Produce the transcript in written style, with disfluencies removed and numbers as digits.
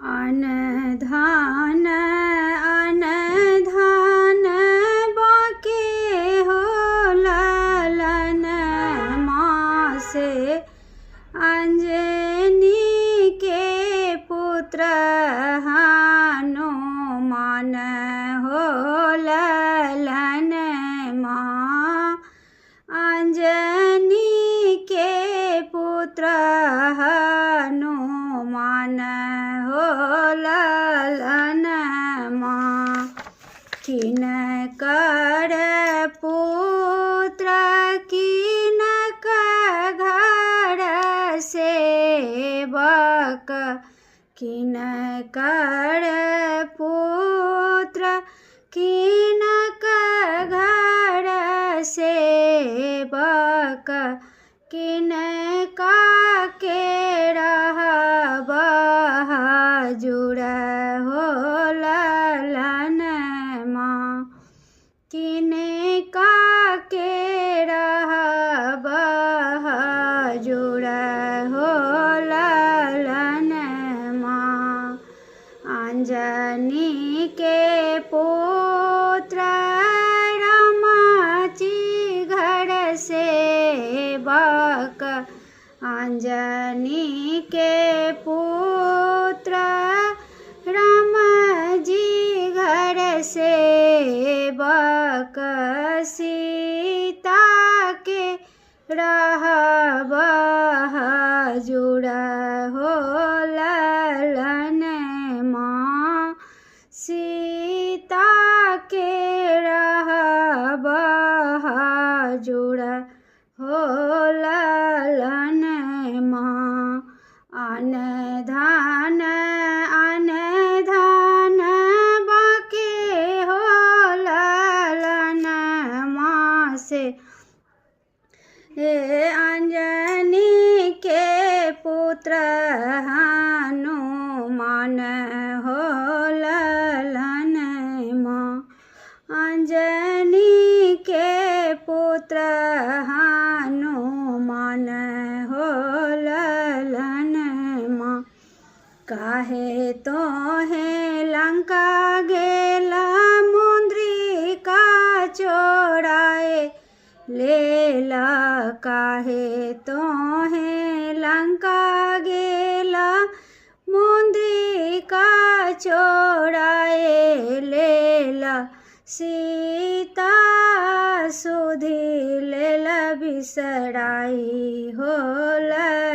अन धान अन धान बाके हो ललन माँ से अंजनी के पुत्र हनुमान हो ललन माँ अंजनी के पुत्र हनुमान हो ललन माँ किनकर पुत्र किनक घर सेवक किनकर पुत्र किनक घर सेवक किनका के रहब जुड़ हो ललन माँ किनका के रहब जुड़ हो ललन माँ अंजनी के पुत्र रमाची घर सेवक अंजनी के पुत्र राम जी घर सेवक सीता के रहब जुड़ हो ललन माँ सीता के रहब जुड़ हो ललन माँ अन धान अन धान बाके हो ललन माँ से हे अंजनी के पुत्र हनुमान हो ललन माँ अंजनी के पुत्र हनुमान हो ललन माँ काहे तोहे लंका गेला मुद्रिका चोराए लेला काहे तोहे लंका गेला मुद्रिका चोराए लेला सीता सुधि लेल बिसराई हो ललन